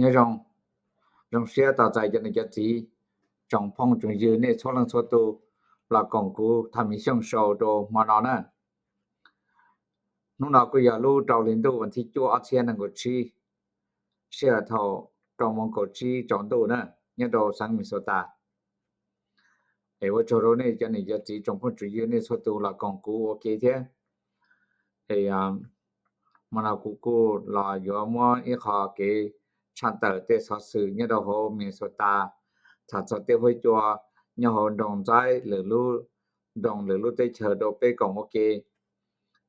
Nyob zoo, zoo siab tos txais cov niam cov txiv, tsoom phooj tsoom ywg nej txhua leej txhua tus los koom kuv Tham Miv Xyooj Show rau hmo no na. Hnub no kuj yog lub rau hli ntuj vas thib cuaj ob txhiab nees nkaum tsib, sij hawm thaum rau moos kaum tsib tsaus ntuj na, nyob rau xeev Minnesota. Es ua tsaug rau nej cov niam cov txiv tsoom phooj tsoom ywg nej txhua tus los koom kuv ua ke thiab. Es hmo no kuv kuj los yuav muab ib qho kev tshaj tawm tej xov xwm nyob rau hauv Minnesota, tham txog tej huab cua nyob hauv nroog Ntxaib lwm lub nroog lwm lub teb chaws rau peb koom ua ke.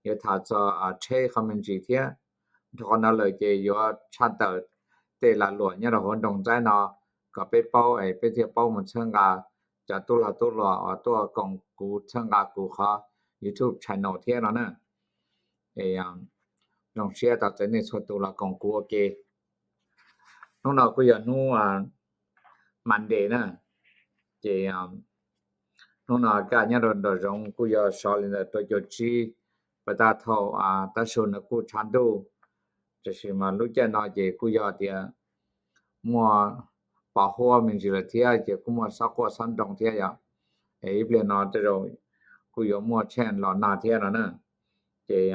Yuav tham txog tsheb qhov me ntsis thiab. Dhau qhov no lawm ces yuav tshaj tawm tej lag luam nyob rau hauv nroog Ntxaib no kom peb paub es peb thiaj paub mus txhawb nqa cov tub lag tub luam uas tuaj koom kuv txhawb nqa kuv qhov YouTube channel thiab no na. Zoo siab tos txais nej txhua tus los koom kuv ua ke. Hnub no kuj yog hnub Monday na, ces hnub no kaj nyob rau nram zoov kuj yog sov li ntawm rau caum tsib, pas tag thaum tav su no kuj tshav ntuj, tiam sis mas lub caij no ces kuj yog tias muaj pos huab me ntsis lawm thiab ces kuj muaj xob quaj xob nroo thiab yom. Es ib pliag no tej zaum kuj yuav muaj tsheej los nag thiab no na. Ces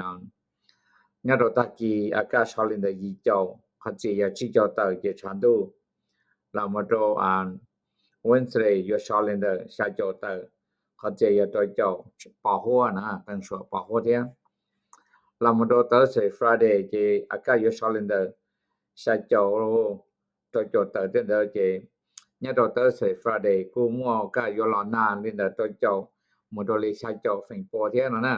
nyob rau tag kis a kaj sov li ntawm yim caum, qhov txias yog tsib caug tawm ces tshav ntuj. Los mus rau Wednesday yuav sov li ntawm xya caum tawm, qhov txias yog rau caum pos huab na, qee suam pos huab thiab. Los mus rau Thursday Friday ces a kaj yuav sov li ntawm xya caum rau caum tawm tej ntawd ces nyob rau Thursday Friday kuj muaj kaj yuav los nag li ntawm rau caum mus rau li xya caum feem pua thiab no na.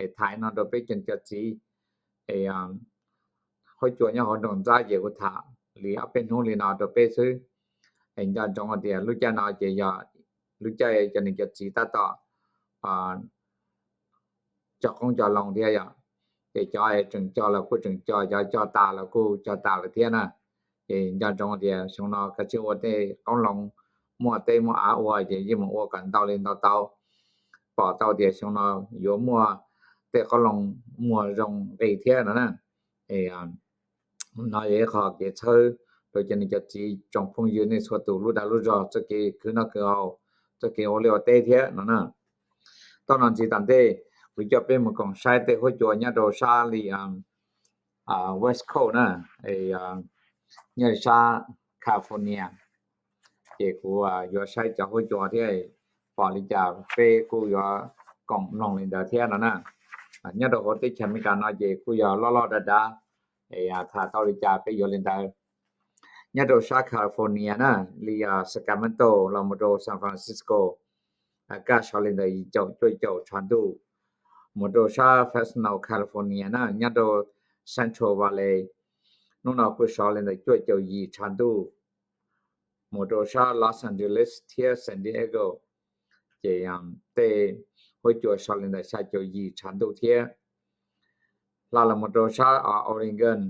Es tham no rau peb cov niam cov txiv, es huab cua nyob hauv nroog Ntxaib ces kuv tham li ob peb hnub li no rau peb xwb. Es nco ntsoov hais tias lub caij no ces yog lub caij cov niam cov txiv tab tom cog qoob cog loo thiab yom. Ces cov tseem cog los kuj tseem cog, cov cog tas los kuj cog tas lawm thiab na. Ces nco ntsoov tias xyoo no kav tsij ua tej qoob loo, muaj teb muaj av ua ces yeej mus ua kom ntau li ntau tau, pom tau tias xyoo no yuav muaj tej qoob loo muag zoo nqi thiab no na. No yog ib qho kev txhawb rau cov niam cov txiv tsoom phooj ywg nej txhua tus lub dag lub zog txoj kev khwv noj khwv haus, txoj kev ua liaj ua teb thiab no na. Tau no ntxiv tom ntej kuv coj peb mus koom saib tej huab cua nyob rau sab li West Coast na, nyob sab California. Ces kuv yuav saib cov huab cua thiab, pom li cas peb kuj yuav koom mloog li ntawd thiab no na. Nyob rau hauv teb chaws Amelikas no ces kuj yog loj loj dav dav, tham tau li cas peb yuav li ntawd. Nyob rau sab California na, li Sacramento los mus rau San Francisco, a kaj sov li ntawm yim caum cuaj caum tshav ntuj. Mus rau sab Fresno California na, nyob rau Central Valley, hnub no kuj sov li ntawm cuaj caum yim tshav ntuj. Mus rau sab Los Angeles thiab San Diego, ces tej huab cua sov li ntawm xya caum yim tshav ntuj thiab. Hla los mus rau sab Oregon,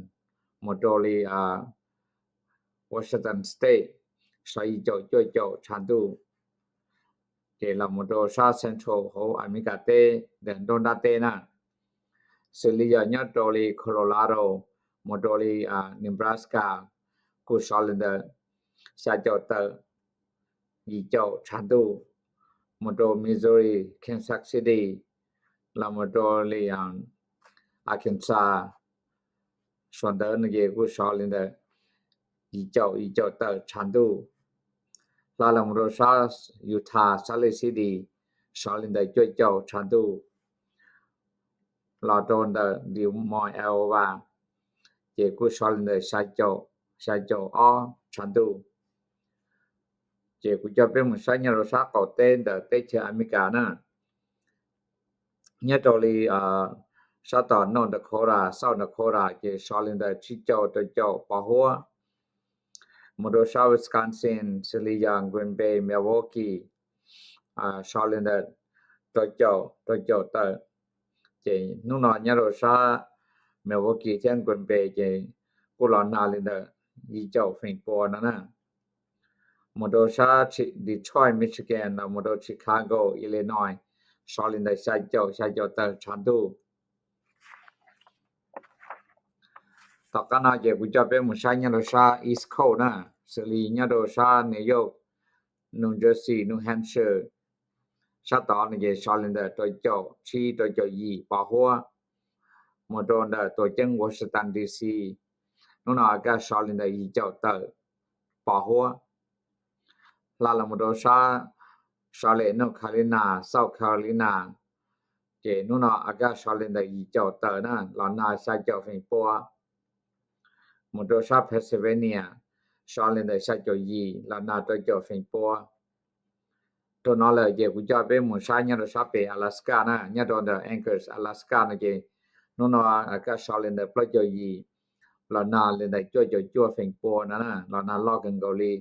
mus rau li Washington State, sov yim caum cuaj caum tshav ntuj. Ces los mus rau sab Central hauv Amelikas teb ntawm nruab nrab teb na, xws li yog nyob rau li Colorado, mus rau li Nebraska, kuj sov li ntawm xya caum tawm yim caum tshav ntuj. Mus rau Missouri, Kansas City, los mus rau li Arkansas, suav ntawd no ces kuj sov li ntawm yim caum yim caum tawm tshav ntuj. Hla los mus rau sab Utah, Salt Lake City, sov li ntawm cuaj caum tshav ntuj. Los rau ntawm Des Moines, Iowa, ces kuj sov li ntawm xya caum ob tshav ntuj. Ces kuv coj peb mus saib nyob rau sab qaum teb ntawm teb chaws Amelikas na. Nyob rau li sab tom North Dakota, South Dakota ces sov li ntawm tsib caug rau caum pos huab. Mus rau sab Wisconsin xws li yog Green Bay, Milwaukee, sov li ntawm rau caum rau caum tawm. Ces hnub no nyob rau sab Milwaukee thiab Green Bay ces kuj los nag li ntawm yim caum feem pua no na. Mus rau sab Detroit, Michigan los mus rau Chicago, Illinois, sov li ntawm xya caum xya caum tawm tshav ntuj. Tom qab no ces kuv coj peb mus saib nyob rau sab East Coast na, xws li nyob rau sab New York, New Jersey, New Hampshire, sab tod no ces sov li ntawm rau caum tsib rau caum yim pos huab. Mus rau ntawm tuam ceeb Washington D C, hnub no kaj sov li ntawm yim caum tawm pos huab. Hla los mus rau sab, sov li North Carolina, South Carolina, ces hnub no kaj sov li ntawm yim caum tawm na, los nag xya caum feem pua. Mus rau sab Pennsylvania, sov li ntawm xya caum yim los nag rau caum feem pua. Rau no lawm ces kuv coj peb mus saib nyob rau sab pem Alaska na, nyob rau ntawm Anchorage, Alaska no ces hnub no kaj sov li ntawm plaub caum yim los nag li ntawm cuaj caum cuaj feem pua no na, los nag loj kawg nkaus li.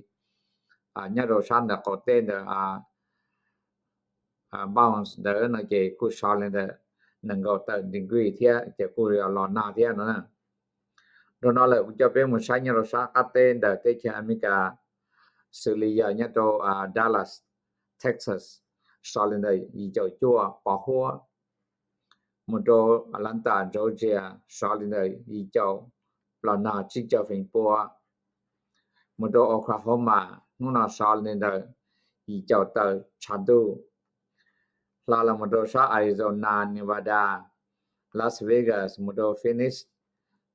Nyob rau sab ntawm qaum teb ntawm Bounds ntawd no ces kuj sov li ntawm nees nkaum tawm degree thiab ces kuj yog los nag thiab no na. Rau no lawm kuv coj peb mus saib nyob rau sab qab teb ntawm teb chaws Amelikas, xws li yog nyob rau Dallas, Texas, sov li ntawm yim caum cuaj pos huab. Mus rau Atlanta, Georgia, sov li ntawm yim caum los nag tsib caug feem pua. Mus rau Oklahoma, hnub no sov li ntawm yim caum tawm tshav ntuj. Hla los mus rau sab Arizona, Nevada, Las Vegas, mus rau Phoenix,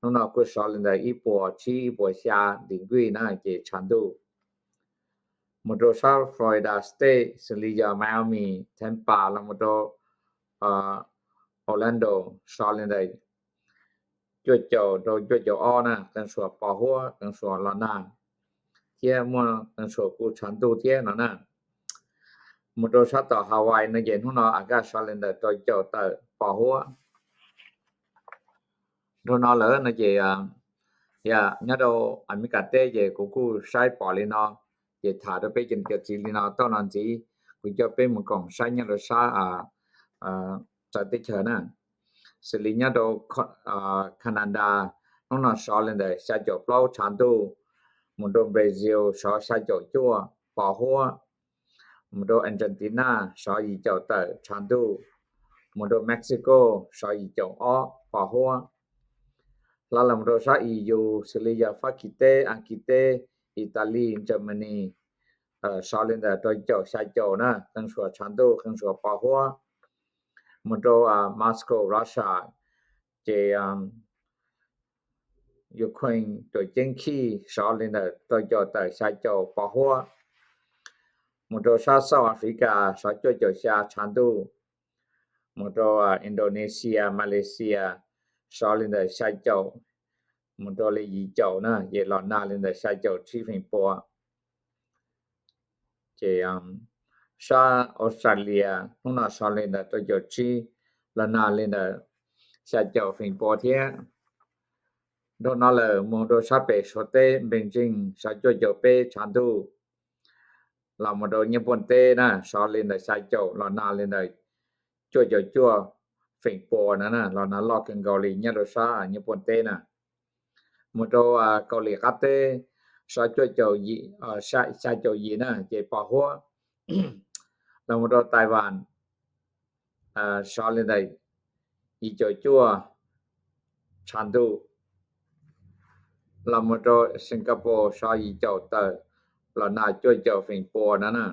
hnub no kuj sov li ntawm ib puas tsib ib puas xya degree na ces tshav ntuj. Mus rau sab Florida State, xws li yog Miami, Tampa, los mus rau Orlando, sov li ntawm cuaj caum rau cuaj caum ob na, qee suam pos huab, qee suam los nag, thiab muaj qee suam kuj tshav ntuj thiab no na. Mus rau sab tom Hawaii no ces hnub no kaj sov li ntawm rau caum tawm pos huab. Rau no lawm no ces nyob rau Amelikas teb ces kuv kuj saib pom li no, ces tham rau peb cov niam cov txiv li no. Tau no ntxiv kuv coj peb mus koom saib nyob rau sab txawv teb chaws na, xws li nyob rau Canada, hnub no sov li ntawm xya caum plaub tshav ntuj, mus rau Brazil sov xya caum cuaj pos huab, mus rau Argentina sov yim caum tawm tshav ntuj, mus rau Mexico sov yim caum ob pos huab. Hla los mus rau sab E U xws li yog Fab Kis teb, Askiv teb, Italy, Germany, sov li ntawm rau caum xya caum na, qee suam tshav ntuj qee suam pos huab. Mus rau Moscow, Russia, ces Ukraine tuam ceeb Kyiv sov li ntawm rau caum tawm xya caum pos huab. Mus rau sab South Africa sov cuaj caum xya tshav ntuj. Mus rau Indonesia, Malaysia sov li ntawm xya caum mus rau li yim caum na, ces los nag li ntawm xya caum tsib feem pua. Ces sab Australia hnub no sov li ntawm rau caum tsib, los nag li ntawm xya caum feem pua thiab. Rau no lawm mus rau sab pem Suav teb Beijing sov cuaj caum peb tshav ntuj, los mus rau Nyij Pooj teb na sov li ntawm xya caum los nag li ntawm cuaj caum cuaj feem pua na, los nag loj kawg nkaus li nyob rau sab Nyij Pooj teb na. Mus rau Kaus Lim qab teb sov cuaj caum yim, xya caum yim na ces pos huab. Los mus rau Taiwan sov li ntawm yim caum cuaj tshav ntuj. Los mus rau Singapore sov yim caum tawm los nag cuaj caum feem pua no na.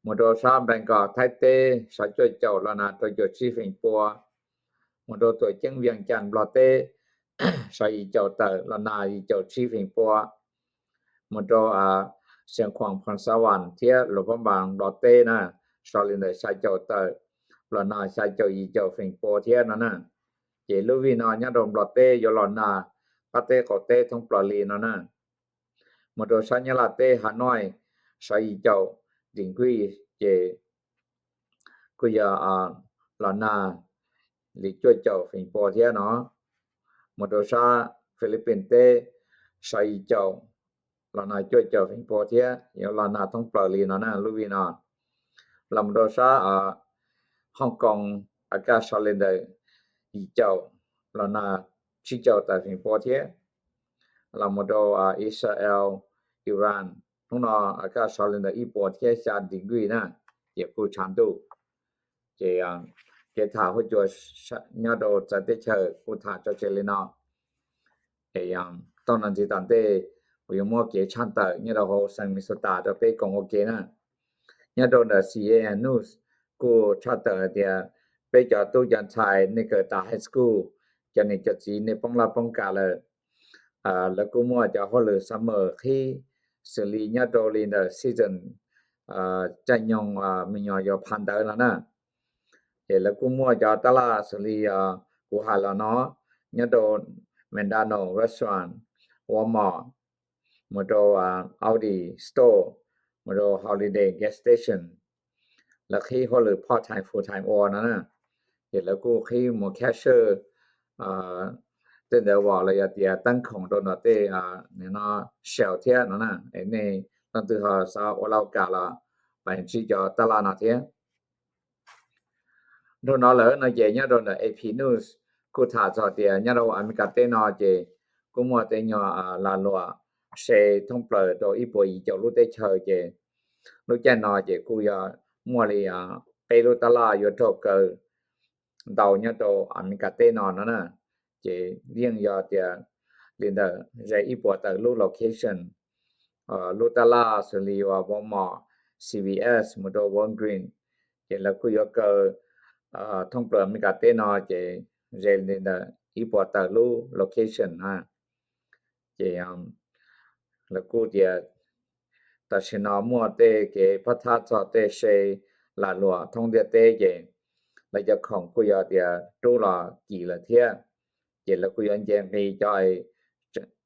Mus rau sab Bangkok Thaib teb sov cuaj caum los nag rau caum tsib feem pua. Mus rau tuam ceeb Vias Cas Nplog teb sov yim caum tawm los nag yim caum tsib feem pua. Mus rau Xeev Khuam, Phoo Sa Wan thiab Luang Phab Npas Nplog teb na, sov li ntawm xya caum tawm los nag xya caum yim caum feem pua thiab no na. Ces lub vij no nyob rau Nplog teb yuav los nag qab teb qaum teb thoob plaws li no na. Mus rau sab Nyab Laj teb Hà Nội sov yim caum degree ces kuj yog los nag li cuaj caum feem pua thiab no. Mus rau sab Philippines teb sov yim caum los nag cuaj caum feem pua thiab, yuav los nag thoob plaws li no na lub vij no. Los mus rau sab Hong Kong, kaj sov li ntawm yim caum los nag tsib caum tawm feem pua thiab. Los mus rau Israel, Iran, hnub no kaj sov li ntawm ib puas thiab xya degree na, ces kuj tshav ntuj. Ces kev tham huab cua nyob rau txawv teb chaws kuj tham tso tseg li no. Tau no ntxiv tom ntej kuv yuav muab kev tshaj tawm nyob rau hauv xeev Minnesota rau peb koom ua ke na. Nyob rau ntawm C A N News kuj tshaj tawm hais tias peb cov tub cov ntxhais nej kawm tas high school, cov niam cov txiv nej poob laj poob kam lawm, lawv kuj muaj cov hauj lwm summer qhib xws li nyob rau li ntawm season caij nyoog me nyuam yuav phav ntawv no na. Ces lawv kuj muaj cov tab laj xws li kuv hais los no, nyob rau McDonald restaurant, Walmart, mus rau Aldi store, mus rau Holiday gas station, lawv qhib hauj lwm part time full time ua no na. Ces lawv kuj qhib mus cashier tej ntawd as los yog tias teeb khoom rau ntawm tej no shelf thiab no na. Nej leej twg ho xav ua lauj kam los pab ntsib cov tab laj no thiab. Dhau no lawm no ces nyob rau ntawm A P News kuj tham txog tias nyob rau Amelikas teb no ces kuj muaj tej nyuag lag luam se thoob plaws rau ib puas yim caum lub teb chaws ces lub caij no ces kuj yog muaj li peb lub tab laj yuav raug kaw ntau nyob rau Amelikas teb no no na. Ces yeej yog tias li ntawm ze ib puas tawm lub location, lub tab laj xws li uas Walmart, C V S mus rau Walgreen, ces lawv kuj yuav kaw thoob plaws Amelikas teb no ces ze li ntawm ib puas tawm lub location na. Ces lawv kuj tias tam sim no muaj tej kev pab thab txog tej se lag luam thoob ntiaj teb ces lawv cov khoom kuj yog tias rub los kim lawm thiab. Ces lawv kuj yuav nce nqi cov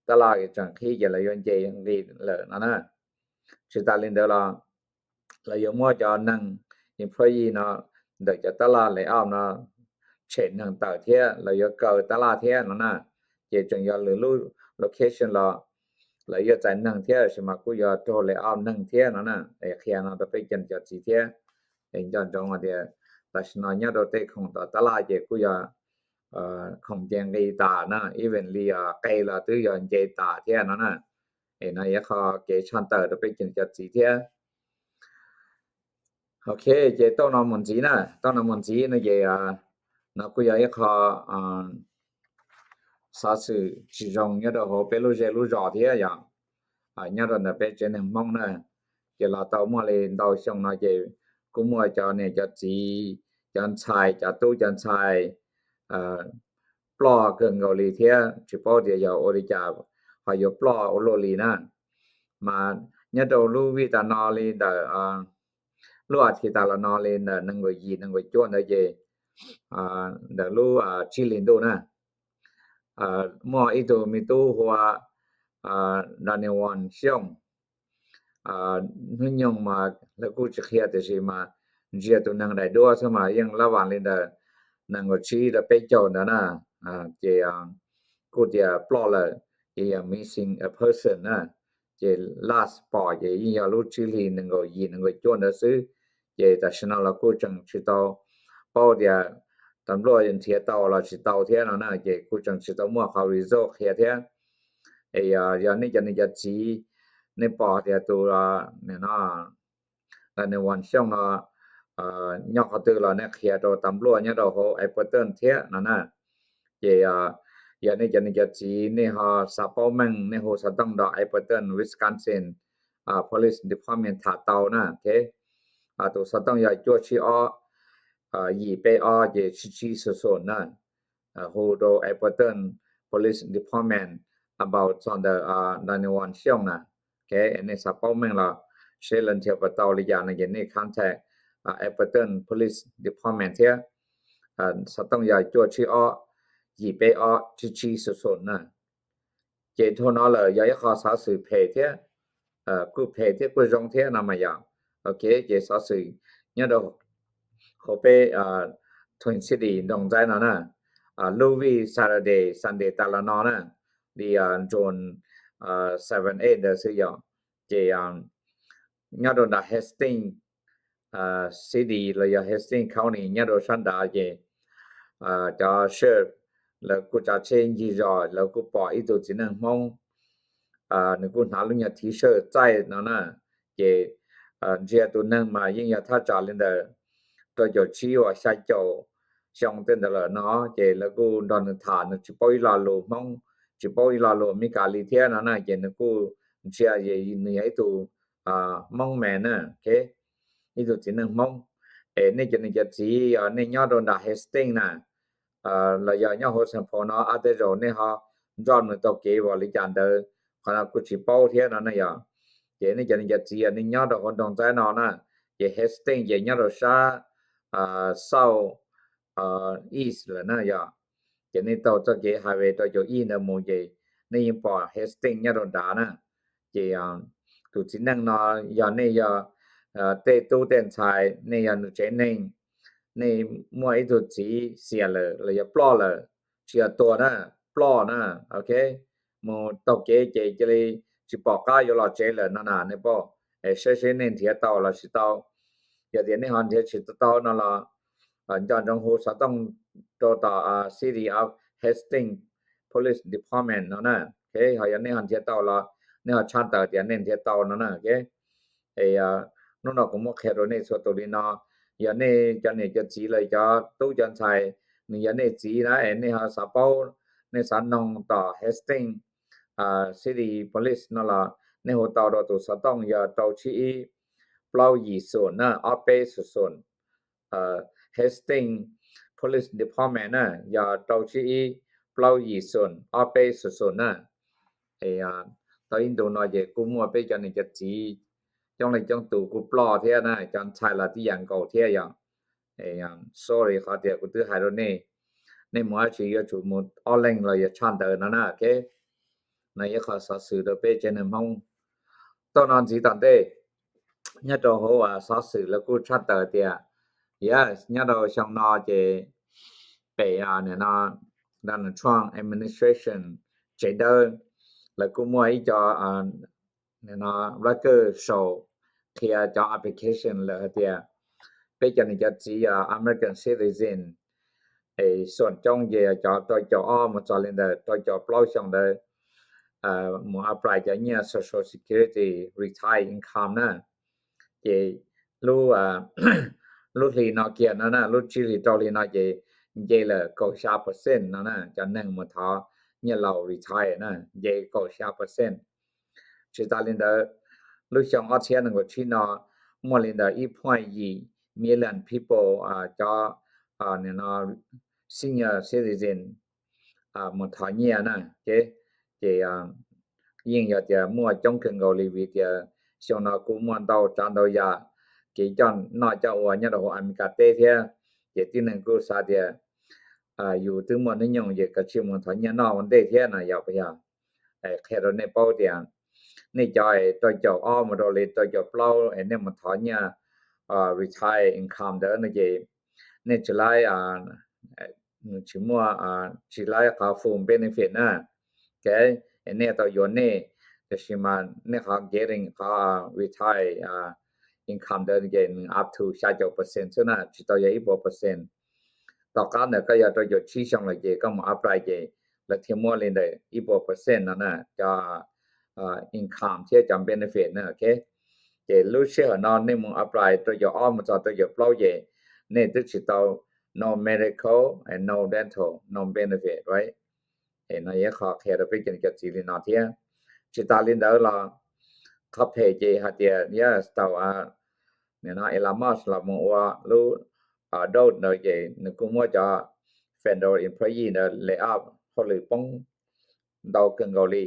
tab laj tseem qhib ces lawv yuav nce nqi lawm no na. Tsis tas li ntawd los lawv yuav muab cov neeg employee no ntawm cov tab laj layoff no tshem neeg tawm thiab lawv yuav kaw tab laj thiab no na. Ces tseem yog lwm lub location los lawv yuav txais neeg thiab tab sis mas kuj yuav raug layoff neeg thiab no na. Es qhia no rau peb cov niam cov txiv thiab. Es nco ntsoov hais tias tam sim no nyob rau tej khoom tom tab laj ces kuj yog khoom nce nqi tas na, even li qe los twb yog nce tas thiab no na. Es no yog qhov kev tshaj tawm rau peb cov niam cov txiv thiab. Ok, ces tau no mus ntxiv na, tau no mus ntxiv no ces no kuj yog ib qho xov xwm tsis zoo nyob rau hauv peb lub zej lub zos thiab yog nyob rau ntawm peb tsev neeg Hmoob na. Ces los tau muaj li ntau xyoo no ces kuj muaj cov niam cov txiv, cov ntxhais, cov tub cov ntxhais ploj kawg nkaus li thiab tsis paub tias yog ua li cas ho yuav ploj ua luaj li na. Mas nyob rau lub vij tas no li ntawm lub as thiv tas los no li ntawm nees nkaum yim nees nkaum cuaj ntawd ces ntawm lub tsib hlis ntuj na, muaj ib tug me tub hu ua Daniel Won Xyooj. Hnub nyoog mas lawv kuj tsis qhia tiam sis mas ntsia tus neeg daim duab xwb mas yeej lab vam li ntawm nees nkaum tsib rau peb caug ntawd na. Ces kuj tias ploj lawm, ces yog missing a person na. Ces last pom ces yeej yog lub tsib hlis nees nkaum yim nees nkaum cuaj ntawd xwb. Ces tam sim no los kuj tseem tsis tau paub tias tas npluaj nrhiav tau los tsis tau thiab no na, ces kuj tseem tsis tau muaj qhov result qhia thiab. Es yog nej cov niam cov txiv nej pom tias tus no Daniel Won Xyooj no nyob qhov twg los nej qhia rau tas npluaj nyob rau hauv Appleton thiab no na. Ces yog nej cov niam cov txiv nej ho xav paub meej nej hu xov tooj rau Appleton, Wisconsin Police Department tham tau na. Tus xov tooj yog cuaj tsib ob yim peb ob ces tsib tsib xoom xoom na. Hu rau Appleton Police Department about txog ntawm Daniel Won Xyooj na. Nej xav paub meej los seb lawv nrhiav puas tau li cas no ces nej contact Appleton Police Department thiab. Xov tooj yog cuaj tsib ob yim peb ob tsib tsib xoom xoom na. Ces dhau no lawm yog ib qho xov xwm phem thiab, kuj phem thiab kuj zoo thiab no mas yog. Ok, ces xov xwm nyob rau hauv peb Twin City nroog Ntxaib no na, lub vij Saturday Sunday tas los no na, li June seven eight ntawd xwb yog. Ces nyob rau nram Hastings City los yog Hastings County nyob rau sab nrad ces cov sheriff lawv kuj tsav tsheb ncig zos lawv kuj pom ib tug txiv neej Hmoob, nws kuj hnav lub nyuag T-shirt txaij no na. Ces ntsia tus neeg mas yeej yog thaj tsam li ntawm rau caum tsib uas xya caum xyoo tej ntawd lawm no, ces lawv kuj nrog nws tham nws tsis paub ib lo lus Hmoob, tsis paub ib lo lus Amelikas li thiab no na, ces nws kuj ntsia nws yog ib tug Hmoob me na, ib tug txiv neej Hmoob. Es nej cov niam cov txiv yog nej nyob rau nram Hastings na, los yog nyob hauv Saint Paul no, ab tej zaum nej ho nroj nws taug kev vam li cas ntawd, qhov no kuj tsis paub thiab no na yog. Ces nej cov niam cov txiv yog nej nyob rau hauv nroog Ntxaib no na, ces Hastings ces nyob rau sab south east lawm na yog. Ces nej taug txoj kev highway rau caum ib ntawd mus ces nej yeej pom Hastings nyob rau nrad na. Ces tus txiv neej no yog nej yog tej tub tej ntxhais, nej yog nws tsev neeg, nej muaj ib tug txiv xiam lawm los yog ploj lawm, tsis yog tuag na, ploj na, ok, mus taug kev ces cia li tsis pom qab yuav los tsev lawm no na, nej paub. Es saib seb nej nrhiav tau los tsis tau. Yog tias nej ho nrhiav tsis tau no los nco ntsoov hu xov tooj rau tom City of Hastings Police Department no na. Ho yog nej ho nrhiav tau los nej ho tshaj tawm tias nej nrhiav tau no na. Es hnub no kuv muab qhia rau nej txhua tus li no. Yog nej cov niam cov txiv los cov tub cov ntxhais, nws yog nej txiv na es nej ho xav paub, nej xav noog tom Hastings City Police no los nej hu tau rau tus xov tooj yog rau tsib ib plaub yim xoom na, ob peb xoom xoom. Hastings Police Department na, yog rau tsib ib plaub yim xoom ob peb xoom xoom na. Tau ib ntus no ces kuj muaj peb cov niam cov txiv coob leej coob tus kuj ploj thiab na, cov ntxhais los tib yam nkaus thiab yog. Sorry qhov tias kuv twb hais rau nej, nej mus dab tsi yuav tsum mus ob leeg los yog tshaj ntawd no na. No yog qhov xov xwm rau peb tsev neeg Hmoob. Tau no ntxiv tom ntej nyob rau hauv xov xwm lawv kuj tshaj tawm tias, yes, nyob rau xyoo no ces pem no Donald Trump administration tsev dawb, lawv kuj muaj ib co no worker sau qhia cov application lawm hais tias peb cov niam cov txiv yog American citizen, es xoom coob ces yog cov rau caum ob mus txog li ntawm rau caum plaub xyoo ntawd mus apply cov nyiaj Social Security retire income na. Ces lub hli no kiag no na, lub tsib hlis rau hli no ces nce lawm kaum xya percent no na, cov neeg mus thov nyiaj laus retire na, nce kaum xya percent. Tsis tas li ntawd, lub xyoo ob txhiab nees nkaum tsib no muaj li ntawm ib point yim million people cov senior citizen mus thov nyiaj na. Ces yeej yog tias muaj coob kawg nkaus li vim tias xyoo no kuj muaj ntau tsav ntau yam kev coj noj coj ua nyob rau hauv Amelikas teb thiab. Ces tib neeg kuj xav tias yus twb muaj hnub nyoog ces kav tsij mus thov nyiaj noj ua ntej thiab no yog puas yog? Qhia rau nej paub tias nej cov rau caum ob mus rau li rau caum plaub es nej mus thov nyiaj retire income ntawd no ces nej tsis laib, tsis muaj, tsis laib qhov full benefit na. Ok, nej tau yuav nej, tiam sis mas nej qhov getting qhov retire income ntawd ces nws up to xya caum percent xwb na, tsis tau yog ib puas percent. Tom qab ntawd koj yog rau caum tsib xyoo lawm ces koj mus apply ces lawv thiaj muab li ntawm ib puas percent no na, cov income thiab cov benefit na. Ok, ces lub sij hawm no nej mus apply rau caum ob mus txog rau caum plaub ces nej twb tsis tau no medical and no dental, no benefit, right? No yog qhov qhia rau peb cov niam cov txiv li no thiab. Tsis tas li ntawd los qhov phem ces hais tias yog tau Elon Musk los mus ua lub Doge ntawd ces nws kuj muab cov federal employee ntawd lay off, hauj lwm poob ntau kawg nkaus li.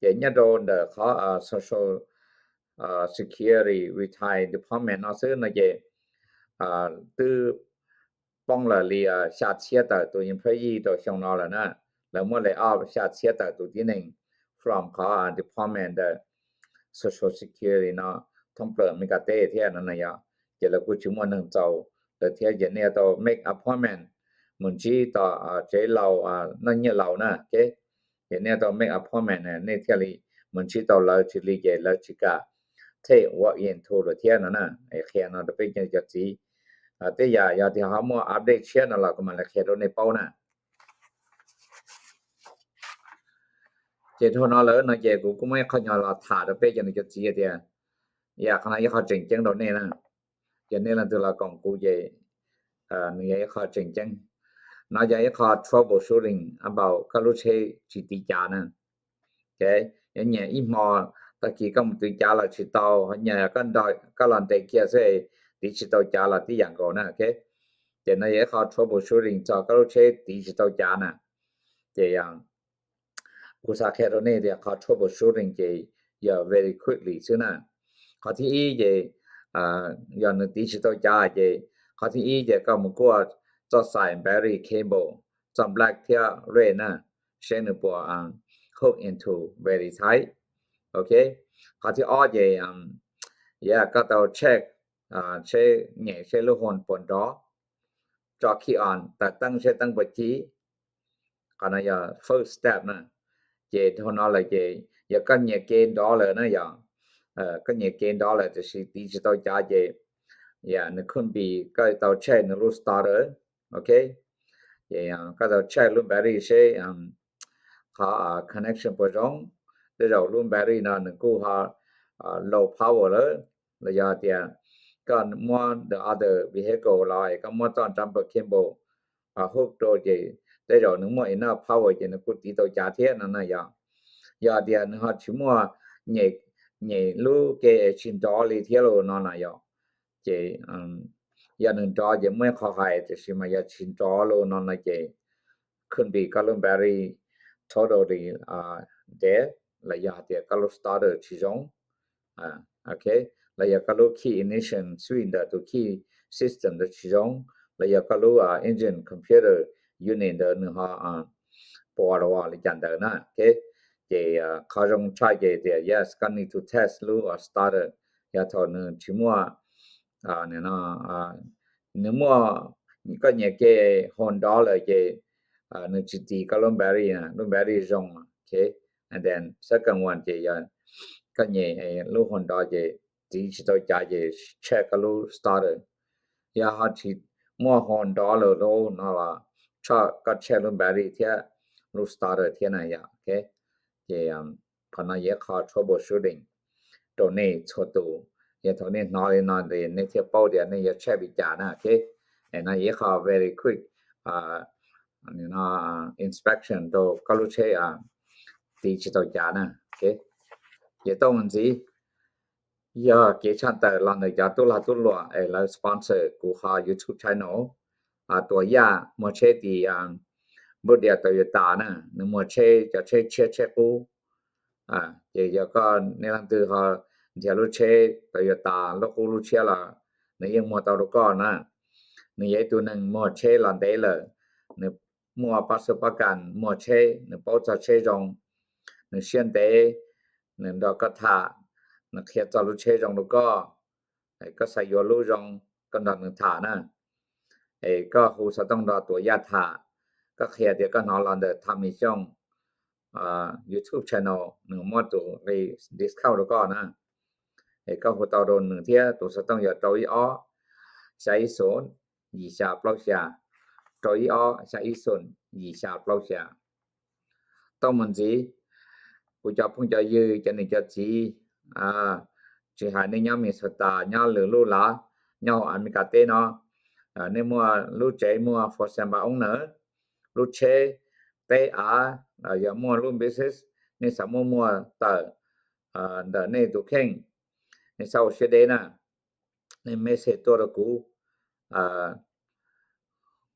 Ces nyob rau ntawm qhov Social Security Retire Department no xwb no ces twb poob lawm li xya txhiab tawm tus employee rau xyoo no lawm na. Lawv muab lay off xya txhiab tawm tus tib neeg from qhov department ntawm Social Security no thoob plaws Amelikas teb thiab no na yog. Ces lawv kuj tsis muaj neeg txaus lawm thiab ces nej yuav tau make appointment mus ntsib tom tsev laus noj nyiaj laus na. Ok, ces nej yuav tau make appointment nej thiaj li mus ntsib tau lawv, tsis li ces lawv tsis kam take walk in to lawm thiab no na. Qhia no rau peb cov txiv. Tej yam yog tias ho muaj update tshiab no los kuv mam li qhia rau nej paub na. Ces dhau no lawm no ces kuv kuj muaj ib qho nyuag los tham rau peb cov niam cov txiv tias, yam qhov no ib qho tseem ceeb rau nej na. Ces nej leej twg los koom kuv ces nws yog ib qho tseem ceeb. No yog ib qho troubleshooting about koj lub tsheb tsis tiv cav na. Yuav nyiam ib hmo, tag kis koj mus tiv cav los tsis tau, ho nyiam koj los ntes kiag xwb, tiv tsis tau cav los tib yam nkaus na. Ces no yog ib qho troubleshooting txog koj lub tsheb tiv tsis tau cav na. Ces kuv xav qhia rau nej tias qhov troubleshooting ces yog very quickly xwb na. Qhov thib ib ces yog nws tiv tsis tau cav ces qhov thib ib ces koj mus kuaj txoj xais battery cable, txoj black thiab red na, seb nws puas hook into very tight. Ok, qhov thib ob ces yog koj tau check seb, nyem seb lub hoo puas nrov, tso key on, taws teeb seb teeb puas ci. Qhov no yog first step na. Ces dhau no lawm ces yog koj nyiam kev nrov lawm na, yog koj nyiam kev nrov lawm tiam sis tiv tsis tau cav ces nws could be koj tau check nws lub starter. Ok, ces koj tau check lub battery seb qhov connection puas zoo. Tej zaum lub battery no nws kuj ho low power lawm, los yog tias koj muab the other vehicle los es koj muab txoj jumper cable hook rau ces tej zaum nws muaj enough power ces nws kuj tiv tau cav thiab no na. Yog, yog tias nws ho tsis muaj, nyem lub ke tsis nrov li thiab los no na yog, ces yog nws nrov ces muaj ib qho hais, tiam sis mas yog tsis nrov los no no ces could be koj lub battery totally dead, los yog hais tias koj lub starter tsis zoo, ok, los yog koj lub key ignition switch ntawm tus key system ntawd tsis zoo, los yog koj lub engine computer unit ntawd nws ho puas los li cas ntawd na. Ok, ces qhov zoo tshaj ces tias yes, koj need to test lub starter. Yog thaum nws tsis muaj, nws muaj, koj nyiam ke hoo nrov lawm ces nws tsis tiv koj lub battery, lub battery zoo. Ok, and then second one ces yog koj nyiam lub hoo nrov ces tiv tsis tau cav ces check koj lub starter. Yog ho tsis muaj hoo nrov lawm no los koj check lub battery thiab lub starter thiab na yog. Ok, ces qhov no yog ib qho troubleshooting rau nej txhua tus. Yog thaum nej hnov li no ces nej thiaj paub tias nej yuav check li cas na. Ok, no yog ib qho very quick inspection rau koj lub tsheb tiv tsis tau cav na. Ok, ces tau mus ntxiv, yog kev tshaj tawm los ntawm cov tub lag tub luam es lawv sponsor kuv qhov YouTube channel. Tuam Yaj muag tsheb tim Npub Dias Toyota na, nws muag tsheb, cov tsheb tshiab tsheb qub. Ces yog koj nej leej twg ho nrhiav lub tsheb Toyota lub qub lub tshiab los nws yeej muag tau rau koj na. Nws yog ib tug neeg muag tsheb los ntev lawm, nws muaj pab xub pab kas muag tsheb, nws paub txog tsheb zoo, nws siab ntev, nws nrog koj tham, nws qhia txog lub tsheb zoo rau koj. Koj xav yuav lub zoo, koj nrog nws tham na. Es koj hu xov tooj nrog Tuam Yaj tham, koj qhia tias koj hnov los ntawm Thaj Mim Xyooj YouTube channel, nws muab tus nqi discount rau koj na. Es koj hu tau rau nws thiab, tus xov tooj yog rau ib ob xya ib xoom yim xya plaub xya, rau ib ob xya ib xoom yim xya plaub xya. Tau mus ntxiv, kuv cov phooj cov ywg, cov niam cov txiv, tsis hais nej nyob Minnesota, nyob lwm lub lav, nyob hauv Amelikas teb no, nej muaj lub tsev muag for sale npa oob na, lub tsheb, teb av, yog muaj lub business nej xav muab muag tawm ntawm nej tus kheej, nej xav ua siab deb na, nej message tuaj rau kuv,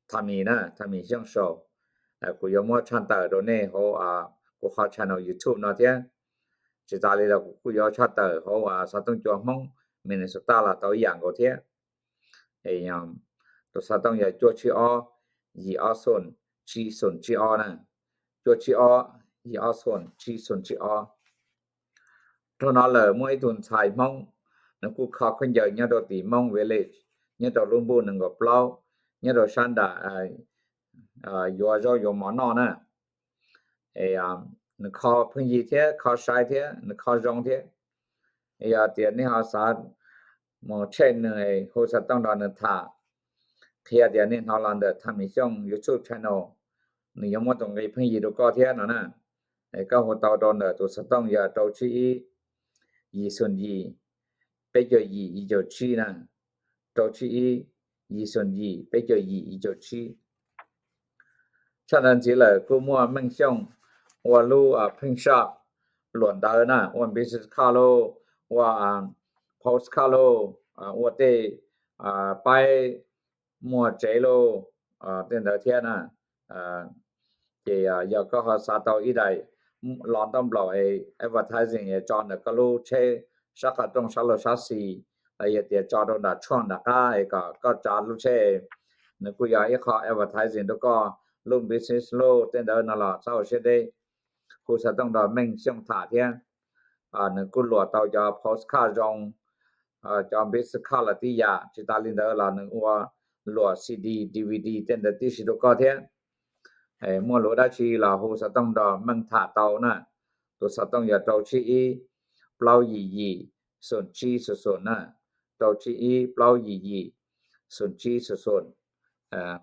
Thaj Mim na, Thaj Mim Xyooj Show. Kuv yuav muab tshaj tawm rau nej hauv kuv qhov channel YouTube no thiab. Tsis tas li los kuv kuj yuav tshaj tawm hauv xov tooj cua Hmoob Minnesota los tau ib yam nkaus thiab. Tus xov tooj yog cuaj tsib ob yim ob xoom tsib xoom tsib ob na, cuaj tsib ob yim ob xoom tsib xoom tsib ob. Dhau no lawm muaj ib tug ntxhais Hmoob, nws kuj kho khaub ncaws nyob rau tim Hmoob Village, nyob rau lub npuj nees nkaum plaub, nyob rau sab nram yuav zaub yuav mov noj na. Nws kho pheej yig thiab kho sai thiab nws kho zoo thiab. Yog tias nej ho xav mus check nws, hu xov tooj nrog nws tham, qhia tias nej hnov los ntawm Thaj Mim Xyooj YouTube channel, nws yuav muab tus nqi pheej yig rau koj thiab no na. Koj hu tau rau ntawm tus xov tooj yog rau tsib ib yim xoom yim peb caug yim yim caug tsib na, rau tsib ib yim xoom yim peb caug yim yim caug tsib. tshaj ntawd ntxiv lawm kuj muaj Meej Xyooj ua lub print shop, luam ntawv na, ua business card lauj, ua post card lauj, ua tej paib muag tsev lauj, tej ntawd thiab na. Ces yog koj ho xav tau ib daim los ntaub nplaum es advertising es tso ntawm koj lub tsheb sab qhov rooj sab laug sab xis, los yog tias tso rau nram tshuaj nram qab es kom koj tsav lub tsheb, nws kuj yog ib qho advertising rau koj lub business lauj. Tej ntawd no los txhob ua siab deb, hu xov tooj nrog Meej Xyooj tham thiab. Nws kuj luam tau cov post card zoo, cov business card los tib yam, tsis tas li ntawd los nws ua luam C D, D V D tej ntawd tib si rau koj thiab. Muaj lus dab tsi los hu xov tooj nrog Meej tham tau na. Tus xov tooj yog rau tsib ib plaub yim yim xoom tsib xoom xoom na, rau tsib ib plaub yim yim xoom tsib xoom xoom.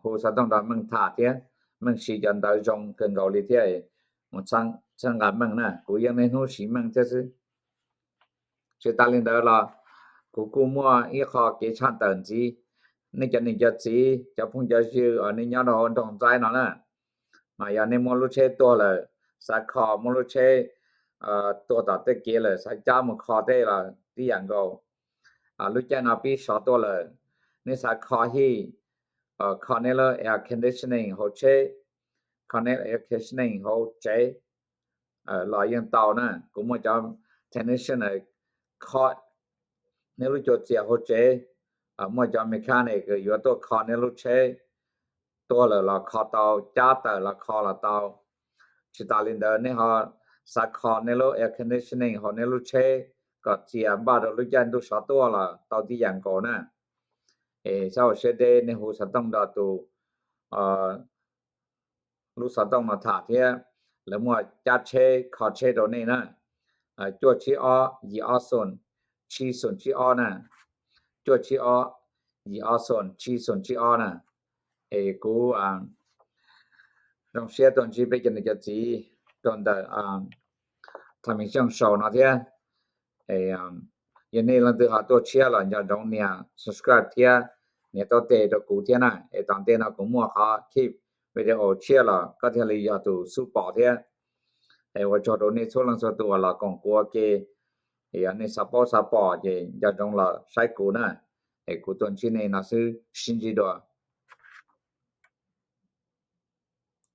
Hu xov tooj nrog Meej tham thiab, Meej siv cov ntawv zoo kawg nkaus li thiab, mus txhawb nqa Meej na, kuv yeej niaj hnub siv Meej thiab xwb. Tsis tas li ntawd los kuv kuj muaj ib qho kev tshaj tawm ntxiv. Nej cov niam cov txiv, cov phooj cov ywg uas nej nyob rau hauv nroog Ntxaib no na, mas yog nej muaj lub tsheb tuag lawm, xav kho muab lub tsheb tuag tom tej kev lawm xav cab mus kho tej los tib yam nkaus. Lub caij no pib sov tuaj lawm, nej xav kho hij, kho nej lub air conditioning hauv tsheb, kho nej air conditioning hauv tsev los yeej tau na. Kuv muaj cov technician kho nej lub cua txias hauv tsev, muaj cov mechanic yuav tuaj kho nej lub tsheb, tuag lawm los kho tau, cab tawm los kho los tau. Tsis tas li ntawd nej ho xav kho nej lub air conditioning hauv nej lub tsheb kom txias npaj rau lub caij ntuj sov tuaj los tau tib yam nkaus na. Es txhob ua siab deb, nej hu xov tooj nrog tus lub xov tooj no tham thiab, lawv muaj cab tsheb kho tsheb rau nej na. Cuaj tsib ob yim ob xoom tsib xoom tsib ob na, cuaj tsib ob yim ob xoom tsib xoom tsib ob na. Es kuv zoo siab tuaj ntsib peb cov niam cov txiv rau ntawm Tham Meej Xyooj Show no thiab. Yog nej leej twg ho tuaj tshiab los nco ntsoov nias subscribe thiab nias taub tes rau kuv thiab na. Es tom ntej no kuv muaj qhov clip video tshiab los koj thiaj li yog tus xub pom thiab. Es ua tsaug rau nej txhua leej txhua tus uas los koom kuv ua ke. Yog nej xav paub xav pom ces nco ntsoov los saib kuv na. Es kuv tuaj ntsib nej no xwb, sib ntsib dua.